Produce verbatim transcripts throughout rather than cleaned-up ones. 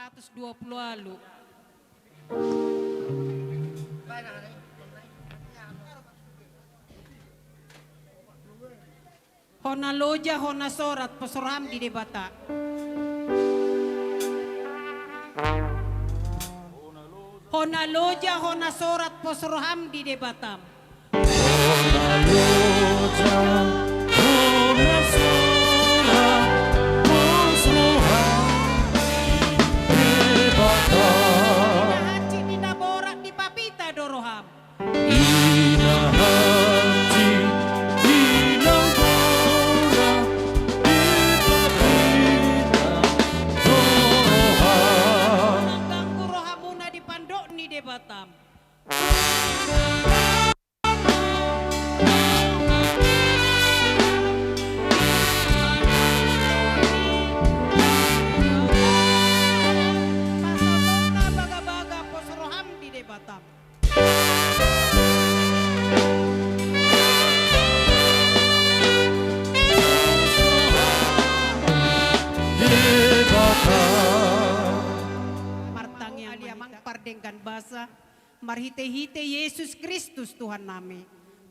Seratus dua puluh alu. Hona loja, hona sorat, pos roham di Debata. Hona loja, hona sorat, pos roham di Debata. Hona loja, hona sorat, pos roham di Debata. Ina hansit, ina borat, dipapita do roham. Ina hansit, ina borat, dipapita do roham. Unang ganggu rohamuna di pandok ni Debatam. Pasahatonna bagabaga, pos roham di Debatam. Martangiang ma hita. Pardenggan basa. Marhitehite Jesus Kristus Tuhannami.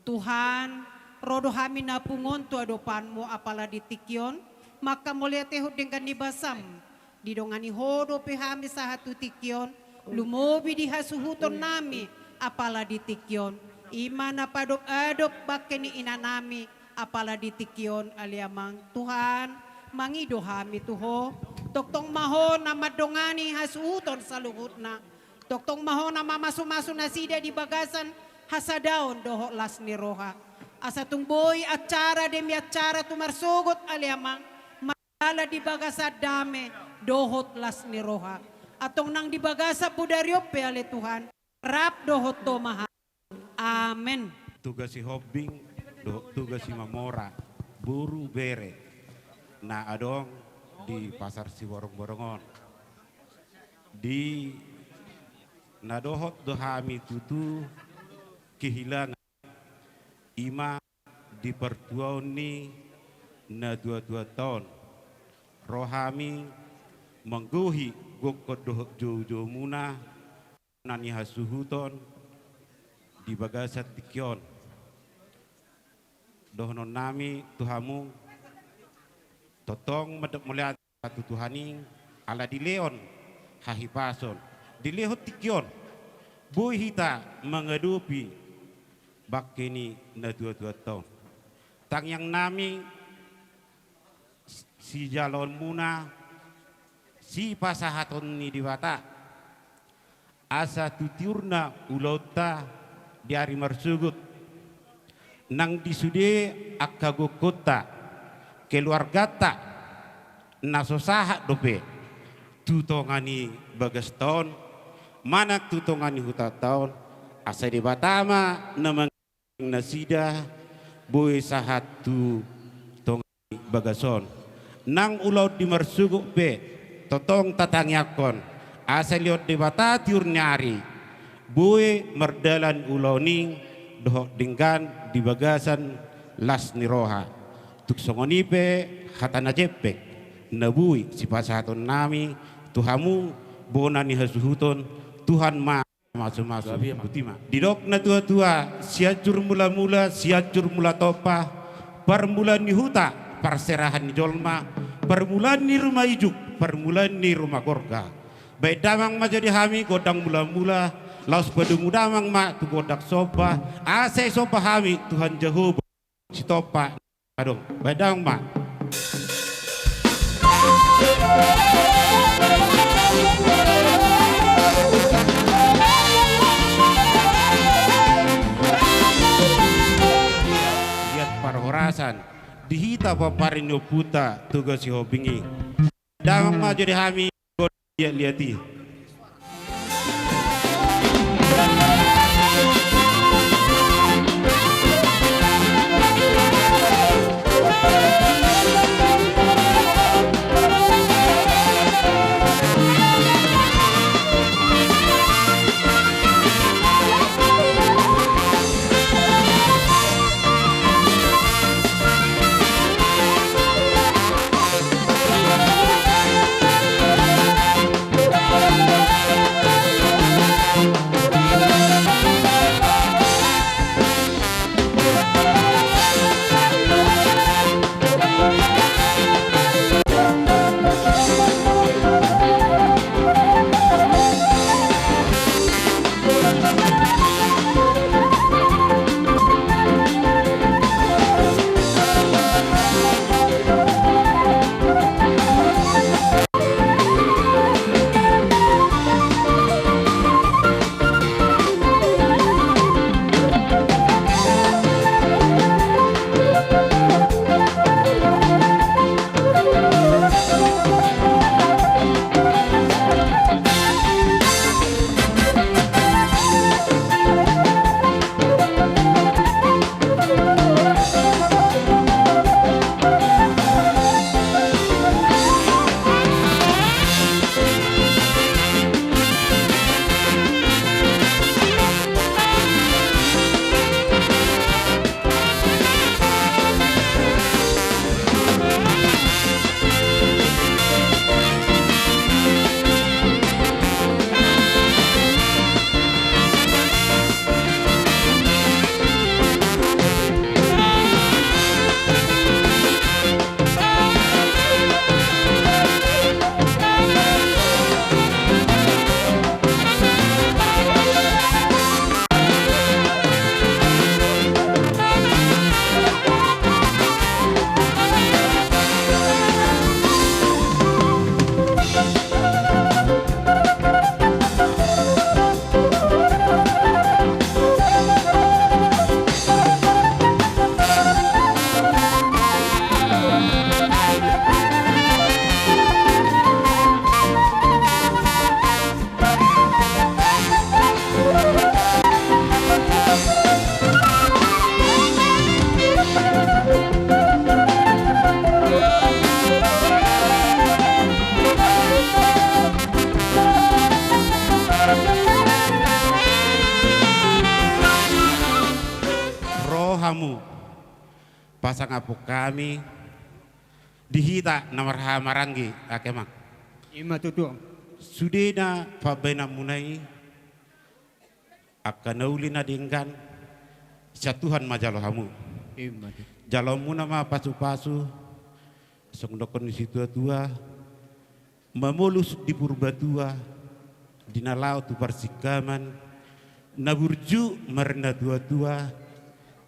Tuhan, ro do hami na pungu on tu adopanMu apala di tingki on, manghamauliatehon denggan ni basaM. Didongani Ho dope hami sahat tu tingki on, lumobi di hasuhutonnami apala di tingki on. I ma na paadop-adop bangke ni inanami apala di tingki on, ale Amang. Tuhan, mangido hami tu Ho, tongtong ma Ho na mandongani hasuhuton saluhutna. Tongtong ma Ho na mamasumasu nasida di bagasan hasadaon dohot las ni roha. Asa tung boi acara demi acara tu marsogot, ale Amang, mardalan di bagasan dame dohot las ni roha. Antong nang di bagasan bodari on pe, ale Tuhan, rap dohot Ho ma hami. Amen. Toga Sihombing dohot Toga Simamora, boru bere, na adong di Pasar Siborongborong on. Di na dohot do hami tutu kehilangan, i ma di partuaon ni natuatuanta on. Ro hami manggohi gokhon dohot joujoumuna, na ni hasuhuton di bagasan tingki on. Dohononnami tu hamu, tongtong mandok mauliate tu Tuhan i, ala dilehon hahipason, dilehon tingki on, boi hita mangadopi bangke ni natuatuanta on. Tangiangnami, sijaloonmuna sipasahaton ni Debata, asa tu tiurna ulaonta di ari marsogot, nang di sude angka gokhonta, keluarganta, na so sahat dope tu tonga ni bagasta on manang tu tonga ni hutanta on, asa Debata ma na mang- nasida boi sahat tu tonga ni bagas on. Nang ulaon di marsogot pe tongtong tatangiangkon, asa lehon Debata tiur ni ari, boi mardalan ulaon i dohot denggan di bagasan las ni roha. Tung songon i pe hata na jempek na boi sipasahatonnami tu hamu, bona ni hasuhuton, Tuhan ma masumasu. Gabe ma. Botima. Didok natuatua, Sianjur Mulamula, Sianjur Mulatompa, parmulaan ni huta, parserahan ni jolma, parmulaan ni ruma ijuk, parmulaan ni ruma gorga. Baen damang ma jo di hami gondang mulamula, laos padomu damang ma tu gondang somba, asa isomba hami Tuhan Jahowa. Sitompa adong, baen damang ma. Liat parhorasan di hita pomparan ni ompunta Toga Sihombing i. Damang ma jo di hami. Liat, liat i. Pasangaphon hami di hita na marhaha maranggi, ake ma. Ima tutu. Sudena pambahenanmuna i, angka na uli na denggan, sian Tuhan ma jalo hamu. Ima tutu. Jaloonmuna ma pasu-pasu, songon dohonon ni situa-tua, mamolus di Purbatua, di na laho tu parsingkaman, na burju marnatua-tua,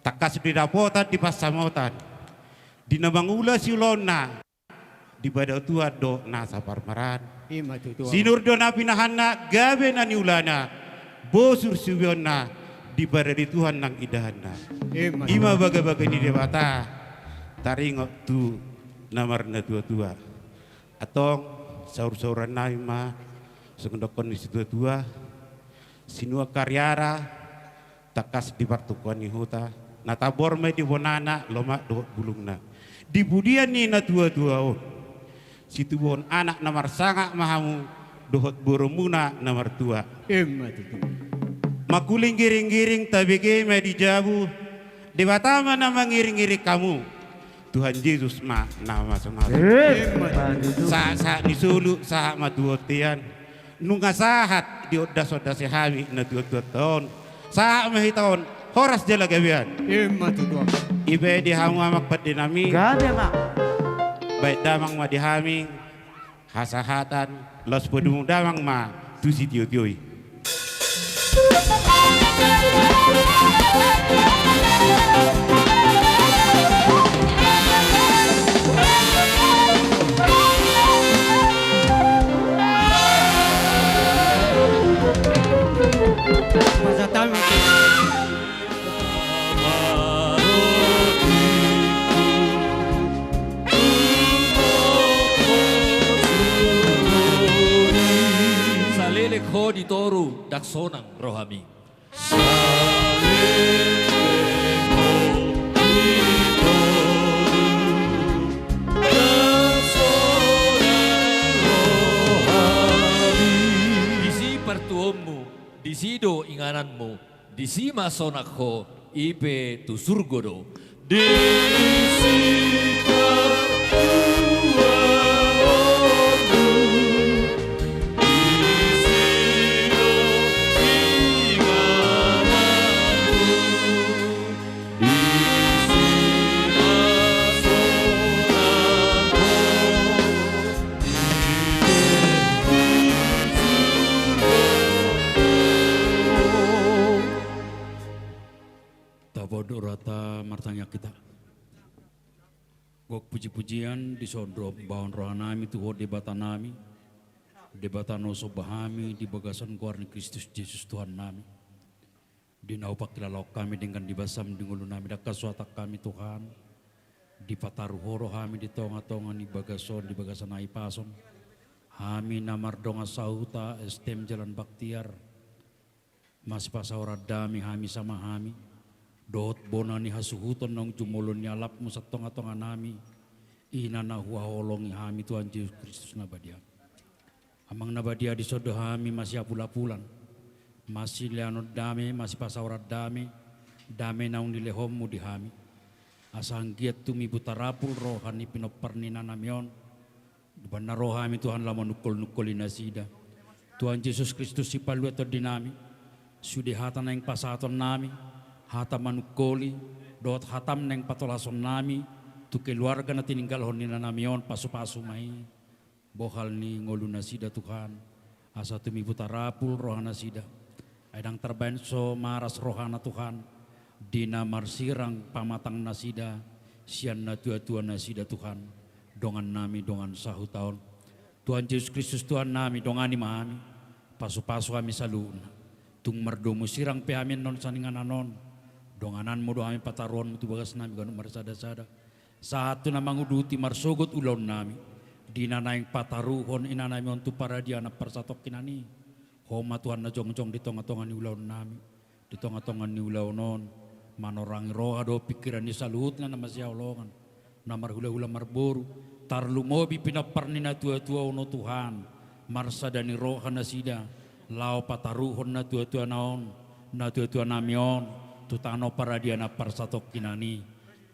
tangkas di dapotan di pansamotan, di na mangula siulaonna, di padotuan dohot nasa parmaraan. Ima tutu. Sinur do na pinahanna, gabe na niulana, bosur siubeonna, di parade Tuhan nang indahanna. Ima tutu. Ima bagabaga ni Debata, taringot tu na marnatua-tua. Antong, saur-sauran nami ma, songon dohonon ni situa-tua, sinuan hariara, tangkas di partungkoan ni huta, na tambor ma i di bonana, lomak dohot bulungna. Di pudian ni natua-tua on, situbuhon anak na marsangap ma hamu, dohot borumuna na martua. Ima tutu. Mangkuling giring-giring tabege ma di jabu, Debata ma na mangiring-iring hamu. Tuhan Jesus ma na mamasu-masu. Ima tutu. Sahat-sahat ni solu, sahat ma tu bontean. Nunga sahat diondas-ondasi hami natua-tuanta on. Sahat ma hita on horas jala gabean. Ima tutu. Ipe di hamu amang pande nami. Gabe ma. Bahen damang ma di hami hasahatan, laos padomu damang ma tu sitio-tio i. Saleleng ho di toru, ndang sonang rohami. Saleleng ho di toru, ndang sonang rohami. Disi partuonmu, disi do ingananmu, disi ma sonang ho, i pe tu surgo do. Disi partuonmu, disi do ingananmu, disi ma sonang ho, i pe tu surgo do. Taboan do rohanta, martangiang hita. Gok puji-pujian dison do bahen rohanami tu Ho Debatanami, Debata na so bahen hami di bagasan goar ni Kristus Jesus Tuhannami. Di na hupangkilalahon hami denggan ni basam di ngolunami, ndang hasuhatan hami Tuhan, dipataru Ho rohami di tonga-tonga ni bagas on, di bagasan hahipason. Hami na mardongan sahuta S T M Jalan Baktiar, masipasaoran dame hami sama hami, dohot bona ni hasuhuton naung jumolo ni alapmu sian tonga-tonganami, ina na huhaholongi hami Tuhan Jesus Kristus na badia. Amang na badia, dison do hami masiapul-apulan, masilehon dame, masipasaoran dame, dame naung nilehonmu di hami. Asa anggiat tumibu tarapul roha ni pinompar ni inanami on, di bagasan rohami Tuhan, laho manungkol-nungkoli nasida. Tuhan Jesus Kristus, Sipalua tondinami, sude hata naeng pasahatonnami, hata manungkoli, dohot hatam naeng patolhasonnami tu keluarga na tininggalhon ni inanami on, pasu-pasu ma i bohal ni ngolu nasida Tuhan, asa tumibu tarapul roha nasida. Ai ndang tarbaen so maras rohana Tuhan, di na marsirang pamatang nasida sian natua-tua nasida Tuhan, dongannami dongan sahuta on. Tuhan Jesus Kristus Tuhannami, dongani ma hami, pasu-pasu hami saluhutna. Tung mardomu sirang pe hami annon sian inganan on, dongananmu do hami pataruhonmu tu bagasnami ganup marsada-sada. Sahat tu na manguduti marsogot ulaonnami, di na naeng pataruhon inanami on tu paradianan parsatongkinan i. Ho ma Tuhan na jongjong di tonga-tonga ni ulaonnami, di tonga-tonga ni ulaon on, manorangi roha dohot pingkiran ni saluhutna na masihaholongan, na marhula-hula marboru, tarlumobi pinompar ni natua-tua on, o Tuhan, marsada ni roha nasida, laho pataruhon natua-tuana on, natua-tuanami on, tu tano paradian na parsatongkinan i.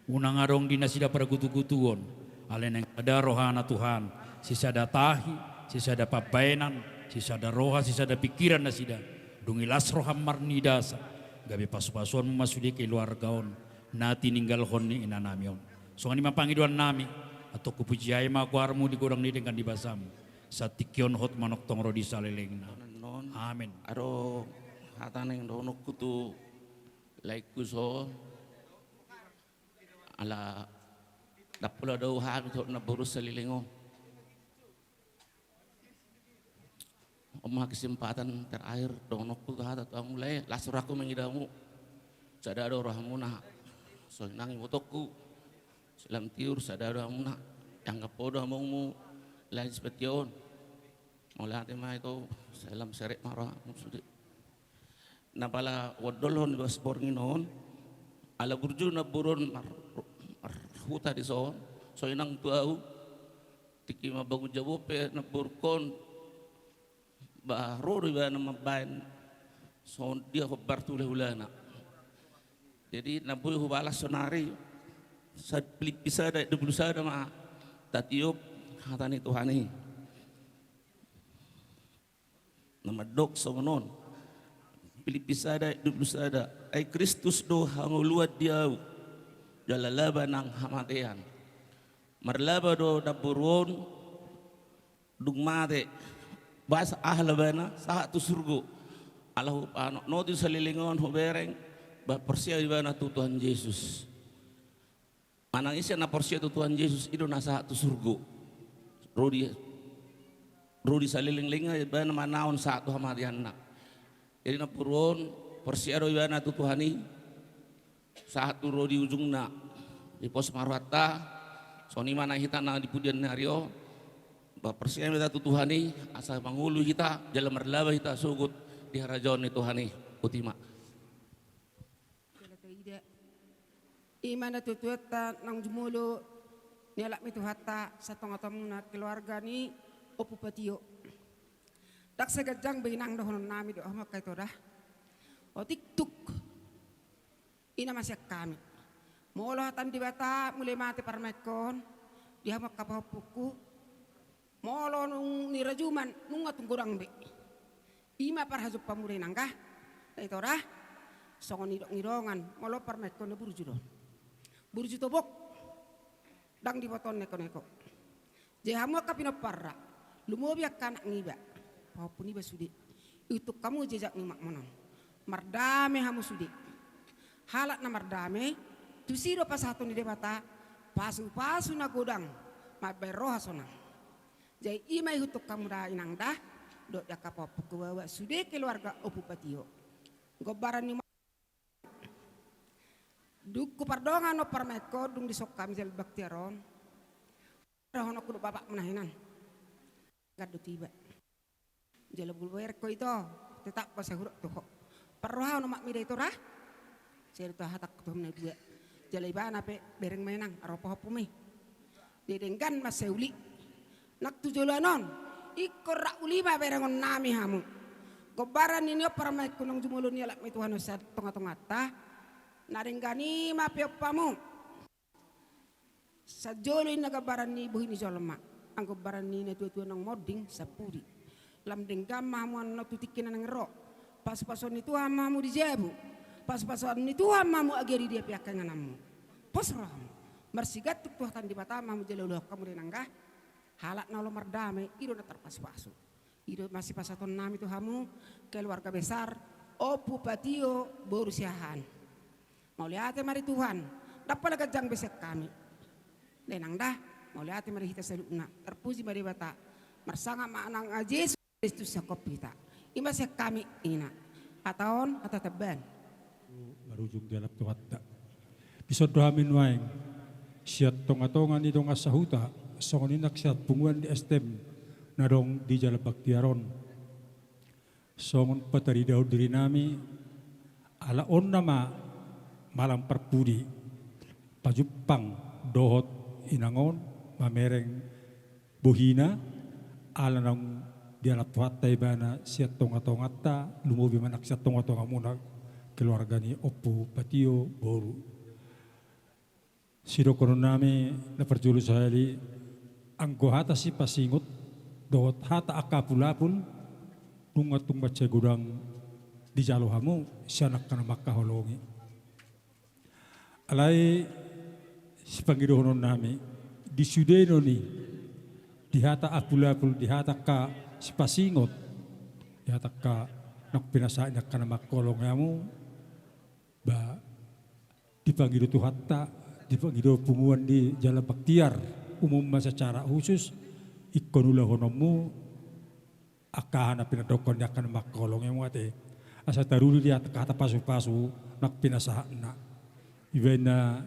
Unang adong di nasida pargutugutuon, alai naeng sada rohana Tuhan, sisada tahi, sisada pambahenan, sisada roha, sisada pingkiran nasida. Dung i las roham marnidasa, gabe pasupasuonmu ma sude keluarga on na tininggalhon ni inanami on. Songon i ma pangidoannami, antong hupujian ma goarmu di godang ni denggan ni basamu, sian tingki on hot manongtong ro di salelengna. Amen. Adong hata naeng dohononku tu laengku on, ala ndang pola dao hami tu namboru saleleng on. On ma kesempatan terakhir dohononku tu hata tu hamu lae, las rohangku mangida hamu. Sada do rohamuna, songon i nang ibotongku, sai lam tiur, sada do hamuna, ianggap ho do amongmu lae di sipatia on. Mauliate ma ito, sai lam serep ma rohamu sude. Na pala huondolhon di bagasan borngin on, ala burju namboru on mar-, marhuta dison, songon i nang tu ahu, tingki mambangun jabu pe namborungkon, ba ro do ibana mambahen songon dia hombar tu hulahulana. Jadi na boi hubalas sonari, sa-, Pilippi sada, dua pulu sada ma tatiop hata ni Tuhan i. Na mandok songon on. Pilippi sada, dua pulu sada. Ai Kristus do hangoluan di ahu, jala laba nang hamatean. Marlaba do namboru on dung mate. Basa aha labana? Sahat tu surgo. Ala hupanotnoti saleleng on hubereng, ba porsea ibana tu Tuhan Jesus. Manang ise na porsea tu Tuhan Jesus, i do na sahat tu surgo. Ro di, ro di saleleng lelengna ibana manaon sahat tu hamateanna. Jadi namboru on porsea do ibana tu Tuhan i, sahat tu ro di ujungna. Jadi pos ma rohanta, songon i ma nang hita na di pudian ni ari on, ba porsea ma hita tu Tuhan i, asa mangolu hita, jala marlaba hita sogot di harajaon ni Tuhan i. Botima. Jala taida. I ma natuatuanta naung jumolo nialap ni Tuhanta sian tongatongamuna keluarga ni Ompu Patio. Ndang sai ganjang be inang dohononnami dohot hamu angka ito da. Otik tuk. I na ma sian hami. Molo hata ni Debata mulai mate parumaenhon, di hamu angka pahompungku, molo nung nirajuman, nunga tung godang be. I ma parhajompanmu da inang da. Ito da. Songon nidok ni dongan, molo parumaenhon na burju do on. Burju tobok. Ndang dibotohon nekoneko. Jadi hamu angka pinomparna, lumobi angka anak niba, pahompu niba sude, ihuthon hamu jejak ni umakmuna on. Mardame hamu sude. Halak na mardame, tusi do pasahaton ni Debata pasupasu na godang mambahen roha sonang. Jadi i ma ihuthon hamu da inang da, dohot angka pahompungku baoa sude keluarga Ompu Patio. Gombaran ni Dung hupardongan on parumaenhon, dung dison hami jala baktiar on, dohononku dohot bapakmu na hinan, gandut iba. Jala molo bereng ho ito, tetap ma sai hudok tu ho. Parrohaon umakmi da ito da. Sai do tu hatangku tu hamu na dua. Jala ibana pe bereng ma inang, ro pahompumi. Jadi denggan ma sai uli. Nang tu joloan on, ingkon rap uli ma berengonnami hamu. Gombaran ni on parumaenku naung jumolo nialap ni Tuhan on sian tongatonganta, na denggan i ma peop hamu. Sanjolo inna gambaran ni bohi ni jolma, anggo gambaran ni natuatua naung monding sampudi. Lam denggan ma hamu annon tu tingki na naeng ro. Pasupasuon ni Tuhan ma hamu di jabu. Pasupasuon ni Tuhan ma hamu agia di dia pe angka ingananmu. Pos rohamu. Marsigantung tu hata ni Debata ma hamu jala uluhon hamu da inang da. Halak na olo mardame, i do na tarpasupasu. I do ma sipasahatonnami tu hamu, keluarga besar Ompu Patio boru Siahaan. Mauliate ma di Tuhan, ndang pola ganjang be sian hami. Da inang da, mauliate ma di hita saluhutna, tarpuji ma Debata, marsangap ma nang Jesus Kristus sian hita. I ma sian hami, ina. Hata on, hata tambahan. Marujung di alap Tuhanta. Dison do hami nuaeng, sian tongatonga ni dongan sahuta, songon i nang sian punguan di S T M, na adong di jala baktiar on. Songon pataridahon dirinami, ala on nama malam parpudi, pajumpang dohot inang on, mamereng bohina, ala naung dialap Tuhanta ibana sian tongatonganta, lumobi ma nang sian tongatongamuna keluarga ni Ompu Patio boru. Sidohonon nami na parjolo sahali, anggo hata sipasingot dohot hata angka apul-apul, nunga tung mansai godang dijalo hamu sian angka na mangkaholongi. Alai sipangidohonon nami, di sude non i, di hata apul-apul, di hata angka sipasingot, di hata angka naung pinasahat ni angka na mangkaholongi hamu, ba dipangido Tuhanta, dipangido punguan di Jalan Baktiar, umum ma secara khusus, ingkon ulahononmu, angka aha na pinandokkon ni angka na mangkaholongi hamu ate. Asa taruli di angka hata pasu-pasu naung pinasahatna. Ibaen na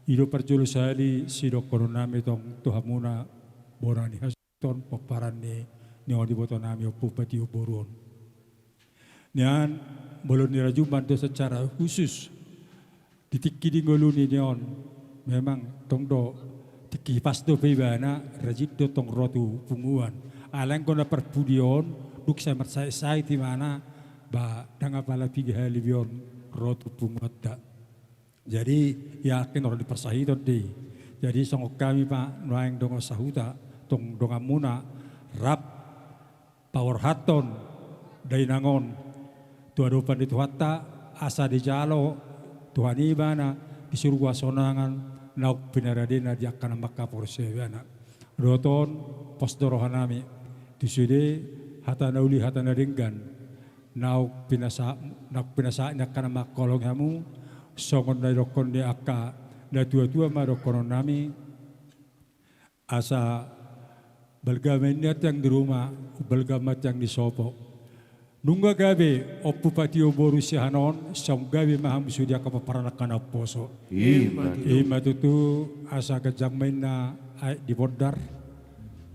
i do parjolo sahali sidohonon nami tong tu hamuna bona ni hasuhuton pomparan ni, ni on iboto nami Ompu Patio boru on. Nian, molo ni rajumban do secara khusus, di tingki di ngolu ni on, memang tong do tingki hipas dope ibana, rajin do tong ro tu punguan. Alai anggo na parpudi on, dung sai marsahit-sahit ibana, ba ndang apala piga hali be on ro tu punguanta. Jadi, yakin ro di parsahiton do i. Jadi, songon hami ma nuaeng dongan sahuta, tong donganmuna, rap paborhathon dainang on tu adopan ni Tuhanta, asa dijalo Tuhan i ibana di surgo hasonangan naung pinaradena di angka na mangkaporseai ibana. Dohot on, pos do roha nami tu sude, hata na uli, hata na denggan naung pinasa-, naung pinasahat ni angka na mangkaholongi hamu, songon na didokkon ni angka na tua-tua ma dohonon nami, asa balga ma inna tiang di ruma, balga ma tiang di sopo. Nunga gabe Ompu Patio boru sian on, sai gabe ma hamu sude angka pomparan angka na umposo. I ma tutu. I ma tutu, asa ganjang ma inna aek di bondar,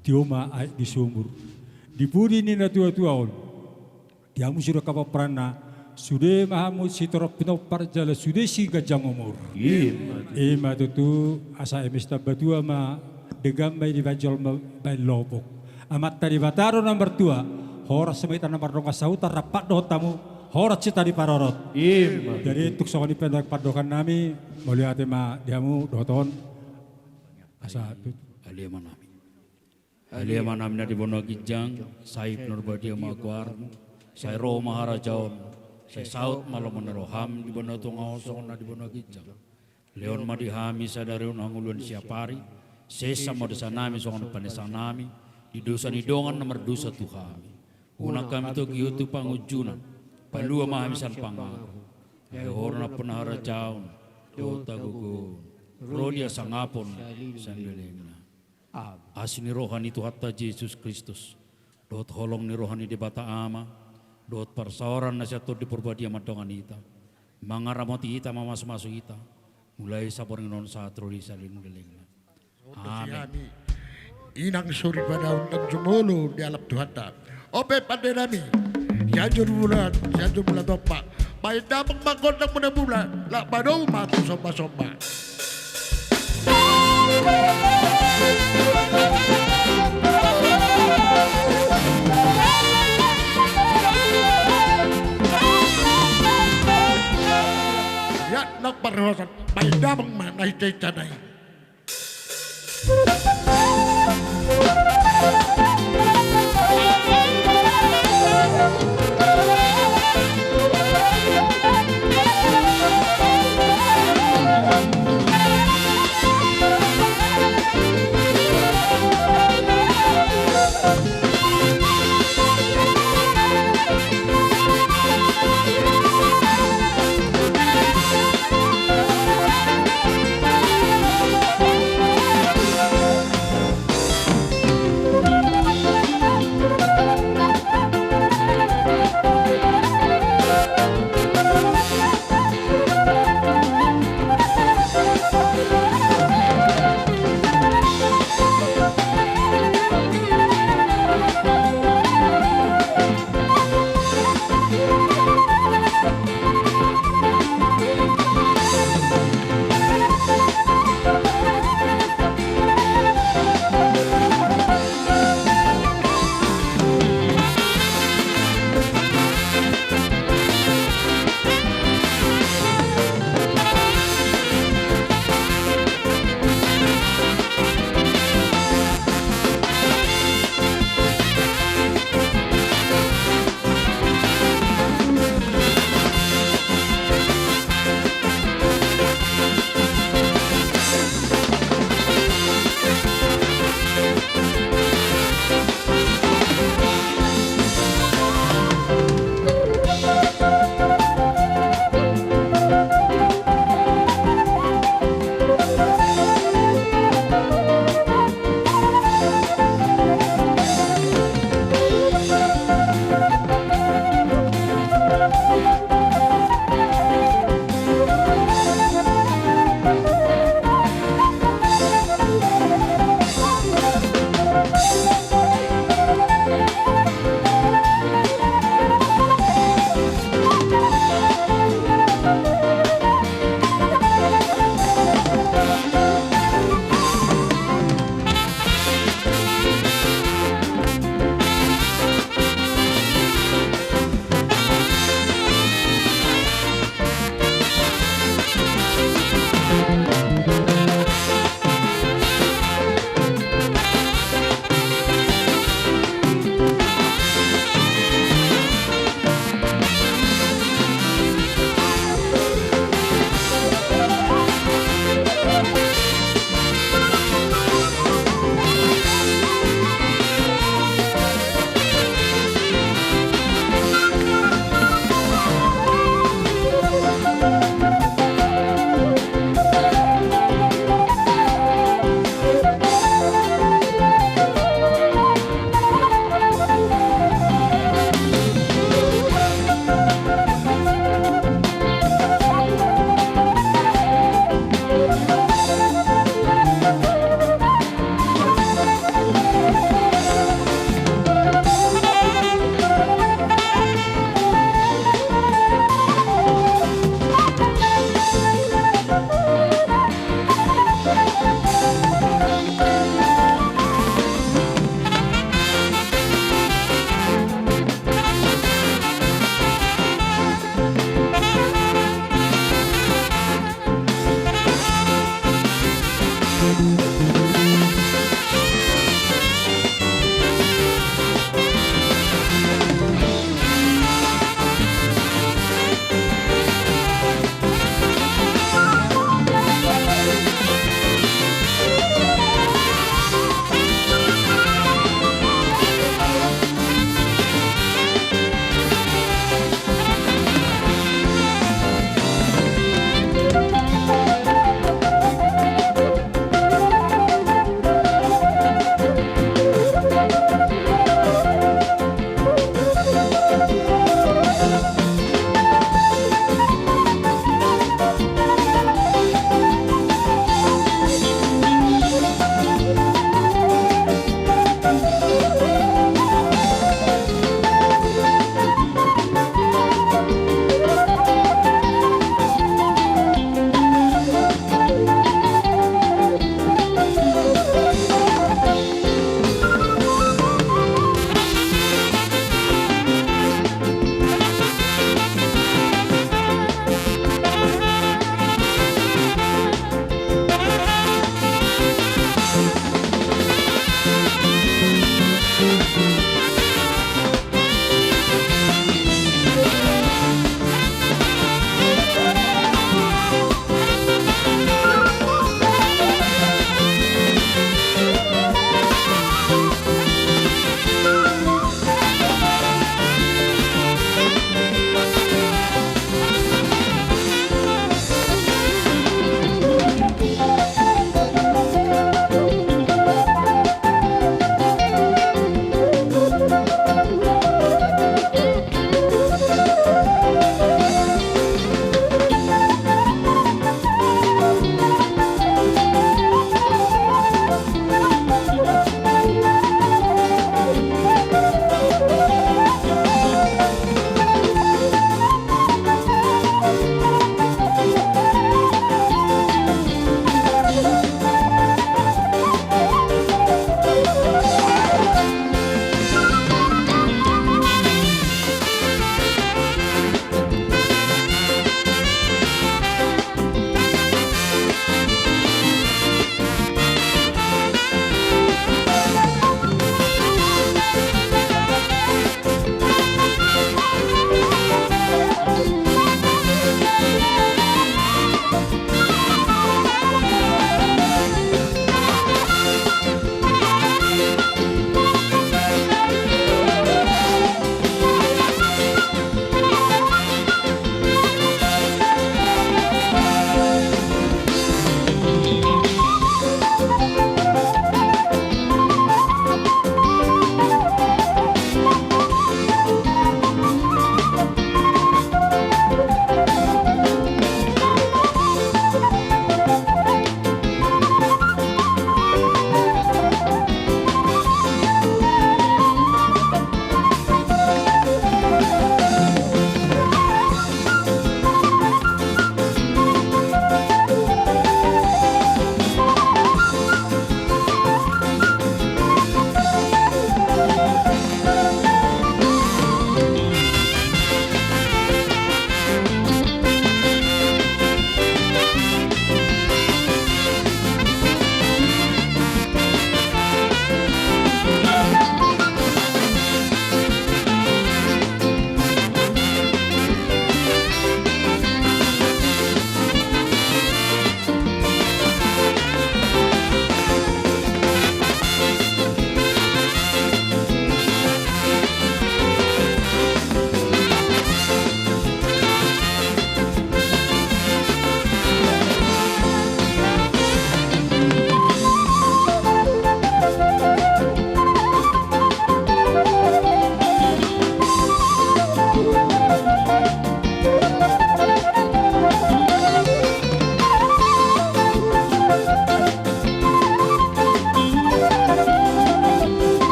tio ma aek di sumur. Di pudi ni na tua-tua on, di hamu sude angka pomparanna, sude ma hamu sitorop pinompar jala sude siganjang umur. I ma tutu. I ma tutu, asa eme sitamba tua ma, denggan ma i dibaen jolma baen lopok. Amanta Debata do na martua, horas ma hita na mardongan sahuta, rap dohot hamu, horas hita diparorot. I ma tutu. Jadi, tung songon i pe pandohan nami, mauliate ma di hamu, dohot on. Asa tutu. Ale Ama nami. Ale Ama nami na di banua ginjang, sai pinarbadia ma goarmu, sai ro ma harajaonmu, sai saut ma lomo ni roham di banua tonga on songon na di banua ginjang. Lehon ma di hami sadari on hangoluan siapari, sesa ma dosa nami songon panesanami di dosa ni dongan na mardosa tu hami. Unang hami togihon tu pangunjunan, palua ma hami sian pangago. Ai Ho do nampuna harajaon, dohot hagogoon, ro di hasangapon, saleleng. Amen. Asi ni roha ni Tuhanta Jesus Kristus, dohot holong ni roha ni Debata Ama, dohot parsaoran na sian Tondi Parbadia mandongani hita, mangaramoti hita, mamasumasu hita, mulai saborngin on sahat ro di saleleng ni lelengna. Amen. Inang soripada on nang jumolo dialap Tuhanta. Ope pande nami, Sianjur Bulan, Sianjur Bulan Tompa. Baen damang ma gondang mula-mula, laho padomu ma tu somba-somba. Ia nang parhorasan, baen damang ma na hinta-hinta nai.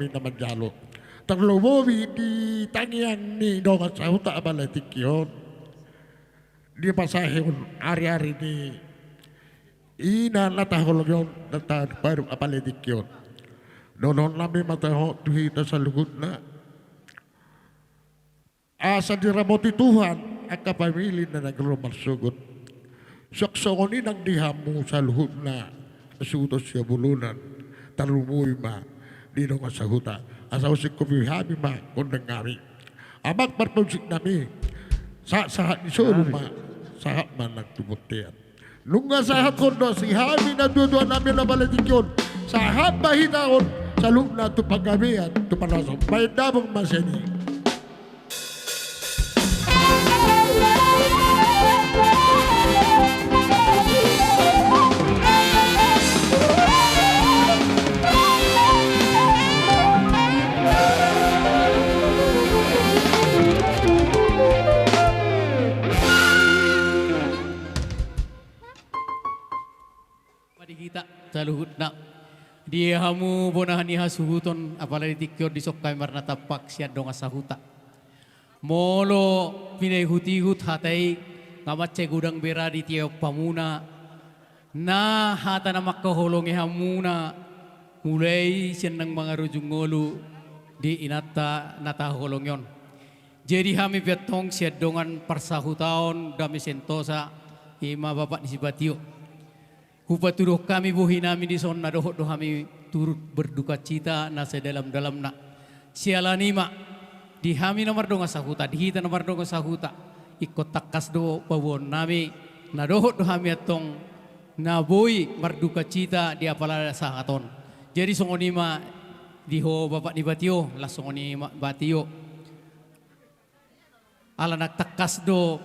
na manjalo. Tarlumobi di tangiang ni dongan sahuta apala di tingki on. Di pasahe on ari-ari ni ina na taholongi on, na tapadup apala di tingki on. Dohonon nami ma tahe tu hita saluhutna. Asa diramoti Tuhan angka pamili na naeng ro marsogot. Suang songon i nang di hamu saluhutna suhuton sihabolonan, tarlumobi ma di dongan sahuta. Asa husingkopi hami ma gondang nami. Amang parmusik nami, sahat-sahat ni solu ma, sahat ma nang tu bontean. Nunga sahat hon do si hami na tua-tua nami na apala di tingki on. Sahat ma hita on saluhutna tu panggabean, tu parhorasan. Baen damang ma sian i. Ma di hita saluhutna. Di hamu bona ni hasuhuton apala di tingki on, dison hami marnatampak sian dongan sahuta. Molo pinaihut-ihut hata i, nga mansai godang be ra di tiop hamuna na hata na mangkaholongi hamuna, mulai sian naung mangarujung ngolu di inanta na taholongi on. Jadi hami pe antong sian dongan parsahutaon Dame Sentosa, i ma bapak ni si Patio. Hupatuduhon hami bohi nami dison, na dohot do hami turut berdukacita na sedalam-dalamna. Siala ni i ma, di hami na mardongan sahuta, di hita na mardongan sahuta, ingkon tangkas do paboaon nami, na dohot do hami antong na boi mardukacita di apala sahat on. Jadi songon i ma di ho bapak ni Patio, las songon i ma Patio. Ala na tangkas do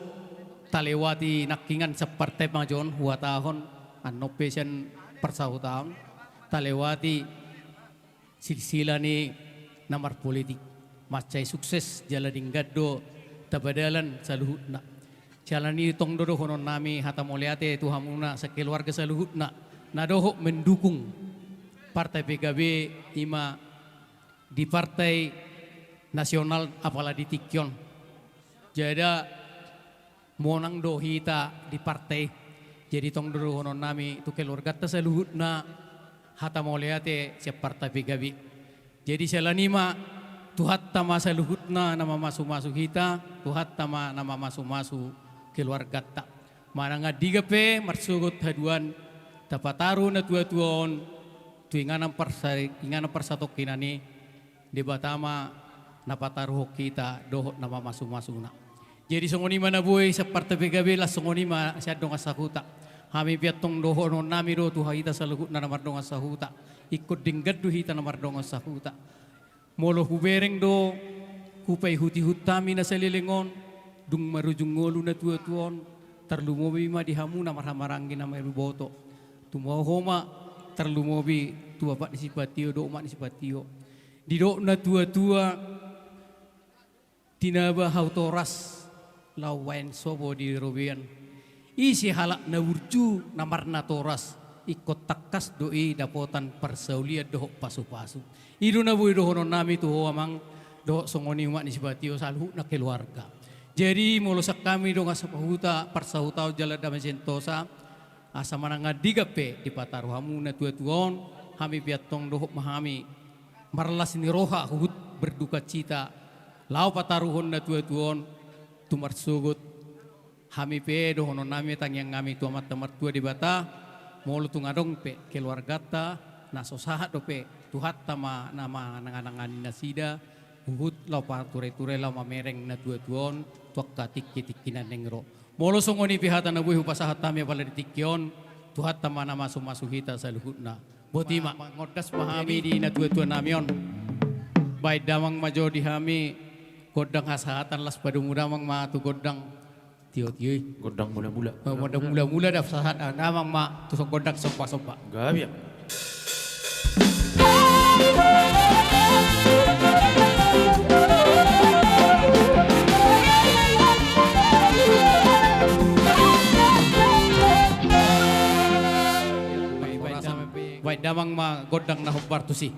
talewati nangkiningan sian partai ma jo on huhatahon, annon pe sian parsahutaon, talewati silsila ni na marpolitik. Mansai sukses jala denggan do tapadalan saluhutna. Siala ni i tong do dohonon nami hata mauliate tu hamuna sakeluarga saluhutna na dohot mendukung partai P K B, i ma di partai nasional apala di tingki on. Jala monang do hita di partai. Jadi tong do dohonon nami tu keluarganta saluhutna hata mauliate sian partai P K B. Jadi siala ni i ma, Tuhanta ma saluhutna na mamasu-masu hita, Tuhanta ma na mamasu-masu keluarganta. Manang andigan pe marsogot haduan, tapataru na tua-tua on tu inganan parsa-, inganan parsatongkinan i, Debata ma na pataruhon hita dohot na mamasu-masuna. Jadi songon i ma na boi sian partai P K B, las songon i ma sian dongan sahuta. Hami pe antong dohonon nami do tu hita saluhutna na mardongan sahuta. Ingkon denggan do hita na mardongan sahuta. Molo hubereng do, hupaihut-ihut hami na saleleng on, dung marujung ngolu na tua-tua on, tarlumobi ma di hamu na marhahamaranggi na marboto. Tumahu ma tarlumobi tu bapak ni si Patio dohot umak ni si Patio. Didok na tua-tua, tinaba hau toras, laho baen sopo di robean. Ise halak na burju na marnatoras, ingkon tangkas do i dapotan parsaulian dohot pasu-pasu. I do na boi dohonon nami tu ho amang, dohot songon i umak ni si Patio saluhutna keluarga. Jadi molo sian hami dongan sahuta, parsahutaon jala Dame Sentosa, asa manang andigan pe dipataru hamu na tua-tua on, hami pe antong dohot ma hami marlas ni roha huhut berdukacita, laho pataruhon na tua-tua on tu marsogot. Hami pe dohonon nami, tangiang nami tu Amanta Martua Debata, molo tung adong pe keluarganta na so sahat dope, Tuhanta ma na mananganangani nasida, huhut laho pature-ture laho mamereng na tua-tua on tu angka tingki-tingki na naeng ro. Molo songon i pe hata na boi hupasahat hami apala di tingki on, Tuhanta ma na masu-masu hita saluhutna. Boti ma, mangondas ma hami di na tua-tua nami on. Baen damang ma jo di hami gondang hasahatan, laos padomu damang ma tu gondang tio-tio i. Gondang mula-mula. Eh, gondang mula-mula da sahat, ah, damang ma tu gondang somba-somba. Gabe. Baen damang ma gondang na hombar tusi.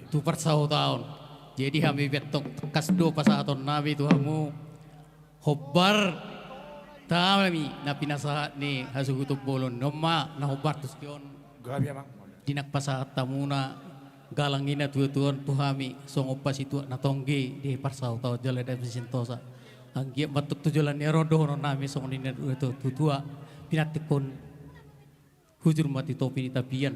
tu parsautaon. Jadi hami pe antong tangkas do pasahatonnami tu hamu hombar nami na pinasahat ni hasuhuton bolon. On ma na hombar tu si on. Gabe, Amang. Di na pasahat hamuna galang ni natuatua on tu hami songon pasituak na tonggi di parsautaon jala di hami sintosa. Anggiat ma tutu jala ni aron dohononnami songon i na tuatua pinantikhon. Hujur ma tu topi ni tapian.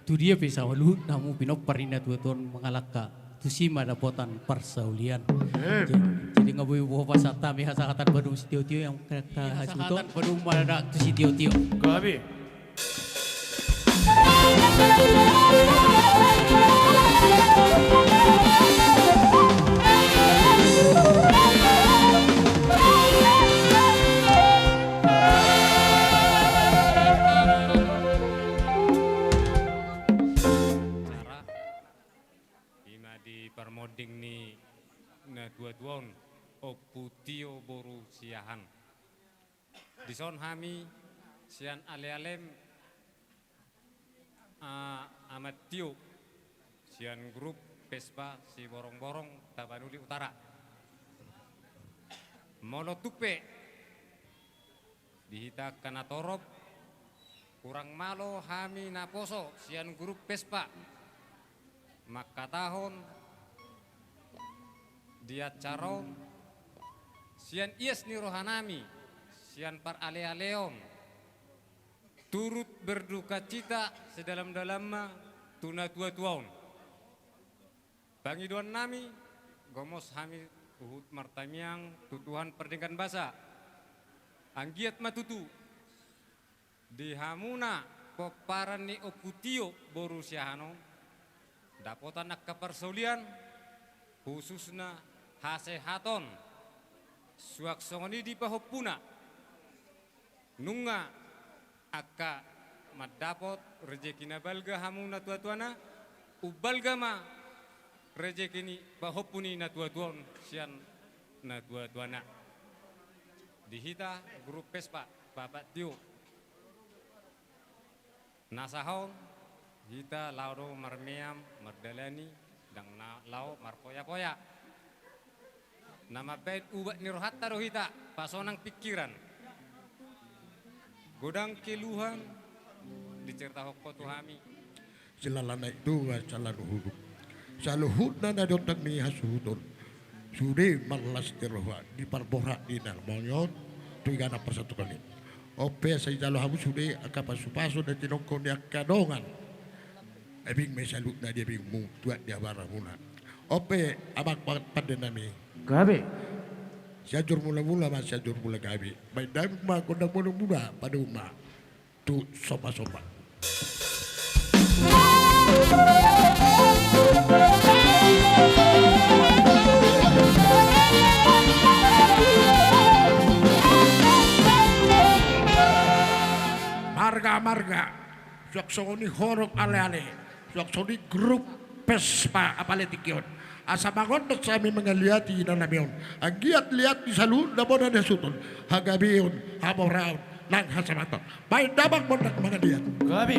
Tu dia pe saluhut hamu pinompar ni natuatua on mangalangka, tusi ma dapotan parsaulian. Em. Ja-, jadi nga boi hupasahat hami hasahatan padomu sitiotio, Amang, hasuhuton. Hasahatan padomu ma da tu sitiotio. Gabe. Acara i ma di parmonding ni natuatua on, Ompu Tio boru Siahaan. Dison hami sian alealem, a, Amang Tio, sian grup Vespa Siborongborong Tapanuli Utara. Molo tung pe di hita angka na torop, hurang malo hami naposo sian grup Vespa mangkatahon di acara on, sian ias ni rohanami, sian paralealeon, turut berdukacita sedalam-dalamna tu natuatua on. Pangidoannami, gomos hami huhut martangiang tu Tuhan Pardenggan Basa. Anggiat ma tutu di hamuna pomparan ni Ompu Tio boru Siahaan on, dapotan angka parsaulian, khususna hasehaton, suang songon i di pahompuna. Nunga angka mandapot rejeki na balga hamu natuatuana, umbalga ma rejeki ni pahompu ni natuatua on sian natuatuana. Di hita grup Vespa, Bapak Tio. Na sahat on, hita laho do marmeam, mardalani, ndang na laho marpoyapoya. Na mambahen ubat ni rohanta do hita, pasonang pingkiran. Godang keluhan, diceritahonon tu hami. Silala naik dua, sala nuhuduk. Saluhutna na diontang ni hasuhuton. Sude marlas ni roha, di parborat ni na monion, tu inganan parsatukan i. On pe sai jalo hamu sude angka pasupasu na tinongko ni angka dongan. Abing ma i saluhutna di abingmu, tuat di abaramuna. On pe amang pa-, pande nami. Gabe. Sianjur mulamula ma, sianjur mula gabe. Baen damang ma gondang bolonmuna, padomu ma. Tu somba-somba. Marga-marga, suang songon i horong ale-ale, suang songon i grup Vespa apala tingki on. Asa mangondot hami mangaliati inanami on. Anggiat liat di saluhut na bona ni hasuhuton. Hagabeon, hamoraon, nang hasamaton. Baen damang ma gondang mangaliat. Gabe.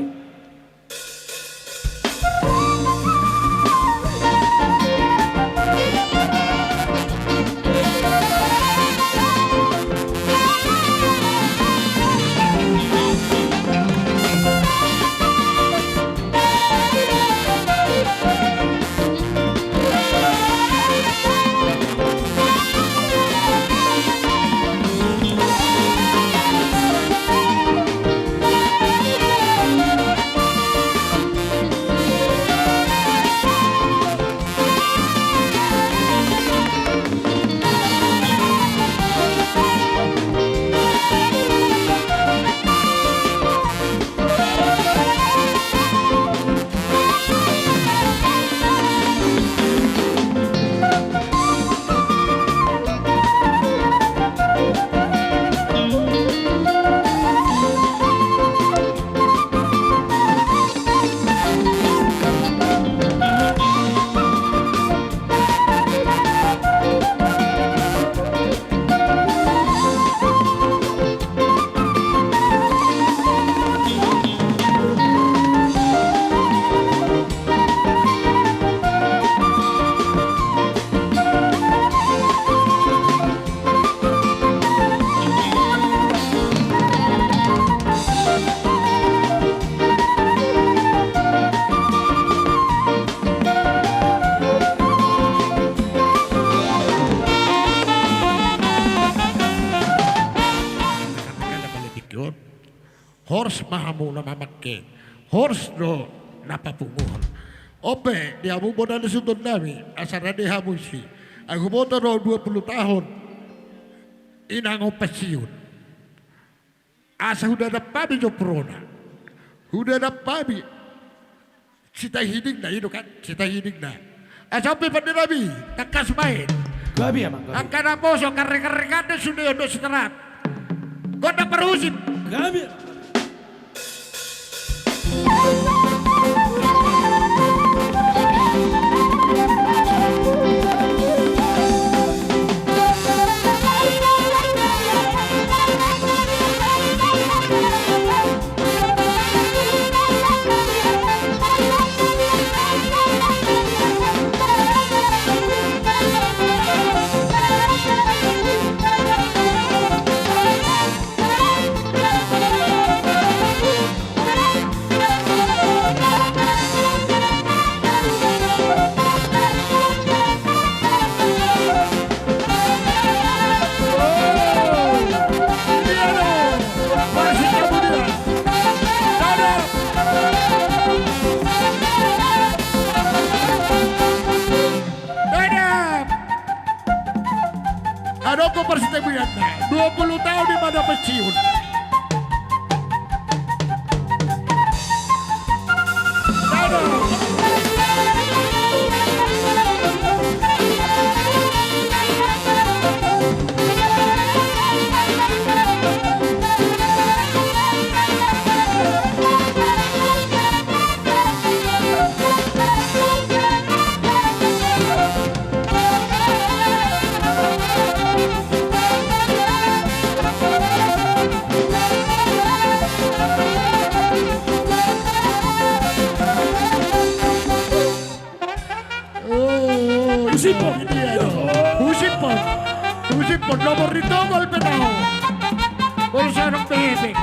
ma hamu na mamangke. Horas do na papunguhon. On pe di hamu bona ni suhut nami, asa rade hamu disi. Ai huboto do dua puluh tahun inang on pensiun. Asa huda dampami joprona. Huda dampami. Sitahidingna, i do kan, sitahidingna. Asa on pe pande nami, tangkas baen. Gabe, amang, gabe. Angka naposo, karre-karre gande sude on do siterat. Gondang parhusip. Gabe. Dadap! Adong do parsiteguanna, dua puluh tahun ima na pensiun. Dadap! Husiphon. Husiphon. Husiphon. Nomor ni togol pe tau. Bolo songon bebek.